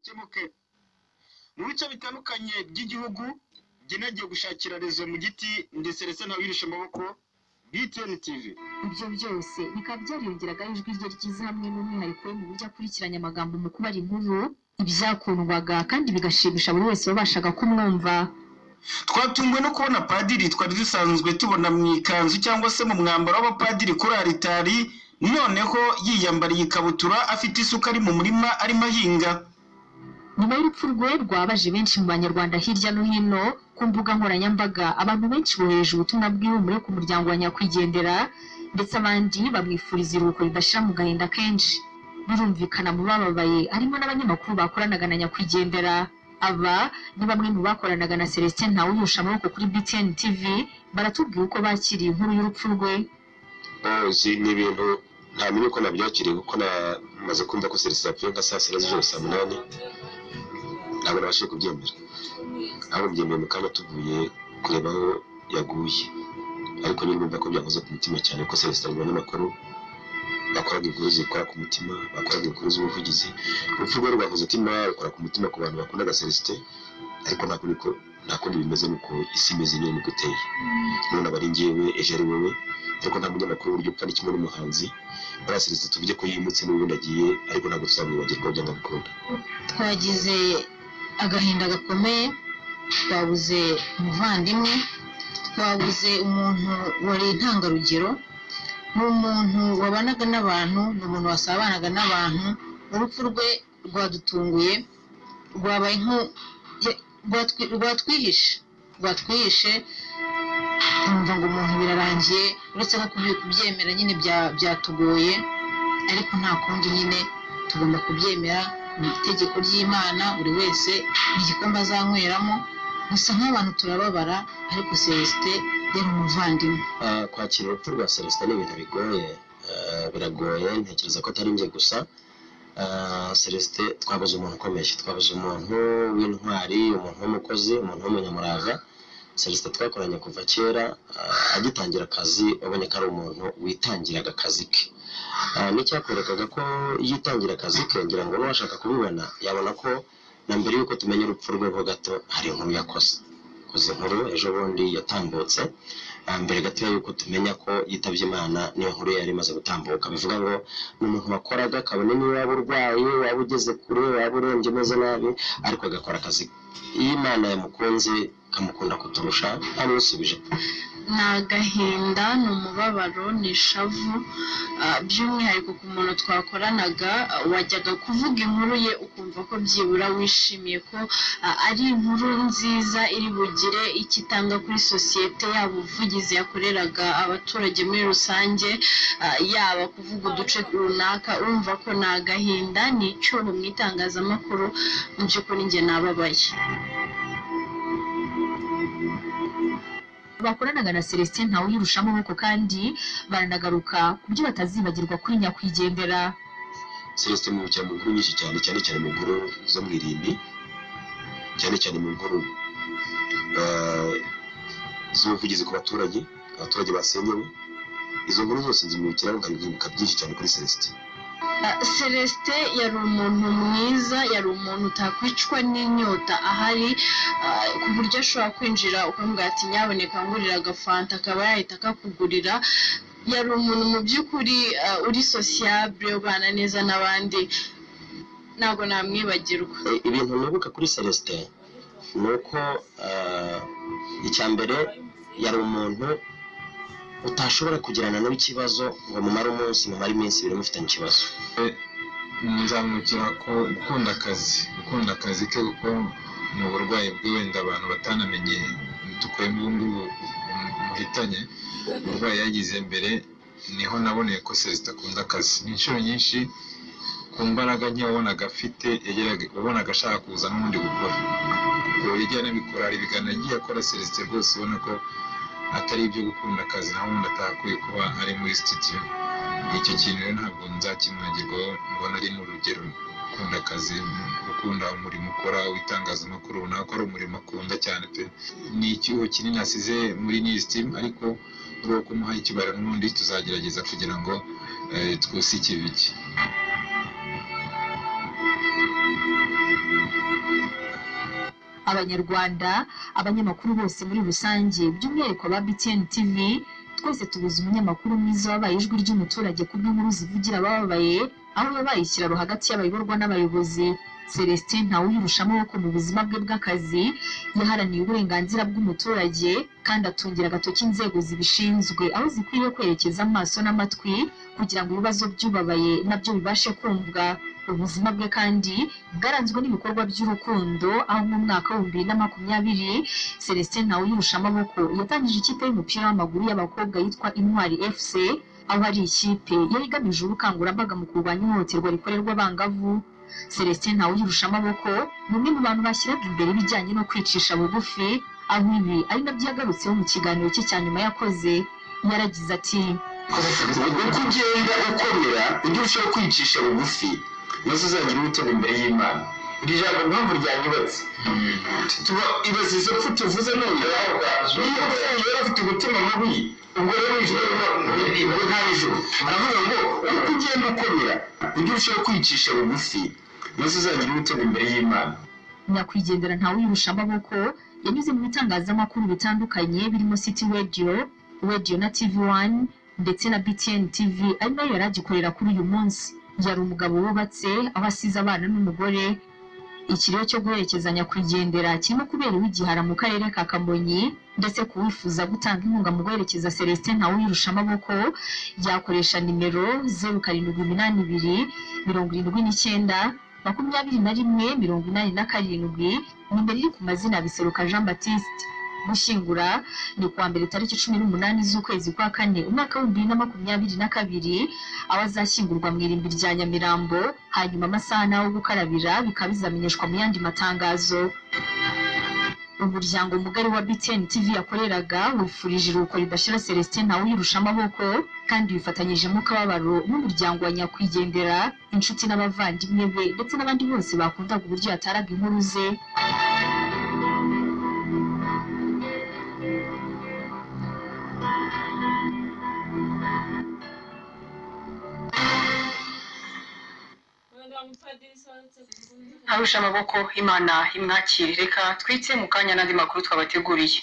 Kemuke mu bice bitandukanye by'igihugu, njye nagiye gushakira rezo mu giti, ndetse ndetse ntawirisha amaboko. BTN TV. Ibyo byose bikaba byariyongeragaho ijwi rye ryiza hamwe n'umwihariko we mu buryo akurikiranya amagambo mu kubara inkuru, ibyakundwaga kandi bigashimisha buri wese wabashaga kumwumva. Twatunguwe no kubona padiri twari dusanzwe tubona mu ikanzu cyangwa se mu mwambaro w'abapadiri kuri aritari, noneho yiyambariye ikabutura, afite isuka, ari mu murima arimo ahinga. Nyuma y'urupfu rwe rwabaje benshi mu Banyarwanda hirya no hino ku mbuga nkoranyambaga, abantu benshi bohereje ubutumwa bw'ihumure ku muryango wa nyakwigendera, ndetse abandi bamwifuriza iruhuko ridashira mu gahinda kenshi. Birumvikana, mu bababaye harimo n'abanyamakuru bakoranaga na nyakwigendera. Aba ni bamwe mu bakoranaga na Celestin Ntawuyusha amaboko kuri BTN TV, baratubwira uko bakiriye inkuru y'urupfu rwe. Ni ibintu ntamenye uko nabyakiriye, kuko namaze kumva ko Celestin yapfuye nka saa 6 z'ijoro, saa 8. Ntabwo nabashije kubyemera, ahubwo mbyemeye mu kanya tuvuye kureba aho yaguye. Ariko nyine numva ko byankoze ku mutima cyane, kuko Celestin ari mu banyamakuru bakoraga inkuru zikora ku mutima, bakoraga inkuru z'ubuvugizi. Urupfu rwe rwakoze umutima, rukora ku mutima ku bantu bakundaga Celestin. Ariko nta kundi, ko nta kundi bimeze, nuko isi imeze nyine, nuko iteye. None aba ari njyewe, ejo ari wowe. Ariko nta munyamakuru burya upfa, ni kimwe n'umuhanzi. Buriya Celestin tuvuge ko yimutse n'ubundi agiye, ariko ntabwo tuzamwibagirwa byanga bikunda. Twagize agahinda gakomeye, twabuze umuvandimwe, twabuze umuntu wari intangarugero. Ni umuntu wabanaga n'abantu, ni umuntu wasabanaga n'abantu. Urupfu rwe rwadutunguye, rwabaye nko rwatwihishe, rwatwihishe. Twumva ngo umuntu birarangiye, uretse ko kubyemera nyine byatugoye, ariko nta kundi nyine, tugomba kubyemera. Ni itegeko ry'Imana, buri wese ni igikombe azanyweramo. Gusa nk'abantu turababara, ariko Celestin yari umuvandimwe. Kwakira urupfu rwa Celestin ni ibintu bigoye, biragoye. Ntekereza ko atari njye gusa. Celestin, twabuze umuntu ukomeye, twabuze umuntu w'intwari, umuntu w'umukozi, umuntu w'umunyamurava. Celestin twakoranye kuva kera, agitangira akazi wabonye ko ari umuntu witangiraga akazi ke. N'icyakwerekaga ko yitangira akazi ke, ngira ngo n'uwashaka kubibona yabona ko na mbere y'uko tumenya urupfu rwe ho gato hari inkuru yakoze. Yakoze inkuru ejo bundi yatambutse, mbere gato y'uko tumenya ko yitabye Imana, niyo nkuru yari imaze gutambuka. Bivuga ngo ni umuntu wakoraga kabone niyo waba urwaye, waba ugeze kure, waba urembye, umeze nabi, ariko agakora akazi. Iyo Imana yamukunze ikamukunda kuturusha, ntamusubije. Ni agahinda, ni umubabaro, ni ishavu, by'umwihariko ku muntu twakoranaga, wajyaga kuvuga inkuru ye ukumva ko byibura wishimiye ko ari inkuru nziza iri bugire icyo itanga kuri sosiyete, yaba ubuvugizi yakoreraga abaturage muri rusange, yaba kuvuga uduce runaka. Urumva ko ni agahinda, ni icyuho mu itangazamakuru. Mu by'ukuri njye nababaye. Bakoranaga na Celestin Ntawuyirusha amaboko kandi baranagaruka ku byo batazibagirwa kuri nyakwigendera. Celestin mubukira mu nkuru nyinshi cyane, cyane cyane mu nkuru zo mu irimbi, cyane cyane mu nkuru z'ubuvugizi ku baturage, abaturage basenyewe. Izo nkuru zose nzimubikiraho, nkabibuka byinshi cyane kuri Celestin. Celestin yari umuntu mwiza, yari umuntu utakwicwa n'inyota ahari, ku buryo ashobora kwinjira ukamubwira ati: "Nyaboneka ngurira agafanta," akaba yahita akakugurira. Yari umuntu mu by'ukuri uri sociable, ubana neza n'abandi. Ntabwo namwibagirwa. Ibintu nibuka kuri Celestin ni uko icya mbere yari umuntu utashobora kugirana nawe ikibazo ngo mumare umunsi, mumare iminsi 2 mufitanye ikibazo. Nzamwibukira ko gukunda akazi, gukunda akazi ke, kuko ni uburwayi bwe wenda abantu batanamenye dukuyemo ubu ngubu muhitanye. Uburwayi yagize mbere niho naboneye ko Celestin akunda akazi. Ni inshuro nyinshi ku mbaraga nke wabonaga afite wabonaga ashaka kuza n'ubundi gukora. Ubwo yagiye anabikora, hari ibiganiro yagiye akora Celestin rwose ubona ko atari ibyo gukunda akazi, naho ubundi atakwiye kuba ari muri studio. Icyo kintu rero ntabwo nzakimwibagirwaho, mbona ari n'urugero gukunda akazi, gukunda umurimo ukora w'itangazamakuru, ubona ko ari umurimo akunda cyane pe. Ni icyuho kinini asize muri news team, ariko muri uwo kumuha icyubahiro n'ubundi tuzagerageza kugira ngo twuse ikivi cye. Abanyarwanda, abanyamakuru bose muri rusange, by'umwihariko aba BTN TV, twese tubuze umunyamakuru mwiza wabaye ijwi ry'umuturage ku bw'inkuru zivugira abababaye, aho yabaye ikiraro hagati y'abayoborwa n'abayobozi. Celestin Ntawuyirusha amaboko mu buzima bwe bw'akazi, yaharaniye uburenganzira bw'umuturage kandi atungira agatoki inzego zibishinzwe aho zikwiye kwerekeza amaso n'amatwi kugira ngo ibibazo by'ubabaye nabyo bibashe kumvwa. Ubuzima bwe kandi bwaranzwe n'ibikorwa by'urukundo, aho mu mwaka wa 2020 Celestin Ntawuyirusha amaboko yatangije ikipe y'umupira w'amaguru y'abakobwa yitwa Intwari FC, aho ari ikipe yari igamije ubukangurambaga mu kurwanya ihohoterwa rikorerwa abangavu. Celestin Ntawuyirusha amaboko ni umwe mu bantu bashyiraga imbere ibijyanye no kwicisha bugufi, aho ibi ari nabyo yagarutseho mu kiganiro cye cya nyuma yakoze. Yaragize ati: Uko ugenda ukomera ujye urushaho kwicisha bugufi, maze uzagira ubutoni imbere y'Imana. Iri jambo impamvu ryanyubatse, tuba ibaze izo pfu tuvuze none, niyo upfuye yari afite umutima mubi, ubwo rero ijuru ubwo nta ijuru. Aravuga ngo uko ugenda ukomera ujye urushaho kwicisha bugufi, maze uzagira ubutoni imbere y'Imana. Nyakwigendera Ntawuyirusha amaboko yanyuze mu bitangazamakuru bitandukanye birimo City Radio, Radio na TV One ndetse na BTN TV, ari nayo yari agikorera kuri uyu munsi. Yari umugabo wubatse, aho asize abana n'umugore. Ikiriyo cyo guherekeza nyakwigendera kirimo kubera iwe Gihara mu karere ka Kamonyi, ndetse kuwifuza gutanga inkunga mu guherekeza Celestin Ntawuyirusha amaboko yakoresha nimero 0782 79 21 87, nimero iri ku mazina ya Biseruka Jean Baptiste. Gushyingura ni kuwa mbere tariki 18 z'ukwezi kwa kane umwaka wa 2022, aho azashyingurwa mu irimbi rya Nyamirambo, hanyuma amasaha n'aho gukarabira bikaba bizamenyeshwa mu yandi matangazo. Umuryango mugari wa BTN TV yakoreraga wifurije iruhuko ridashira Celestin Ntawuyirusha amaboko, kandi wifatanyije mu kababaro n'umuryango wa nyakwigendera, inshuti n'abavandimwe be ndetse n'abandi bose bakundaga uburyo yataraga inkuru ze. Arusha amaboko, Imana imwakire. Reka twitse mu kanya n'andi makuru twabateguriye.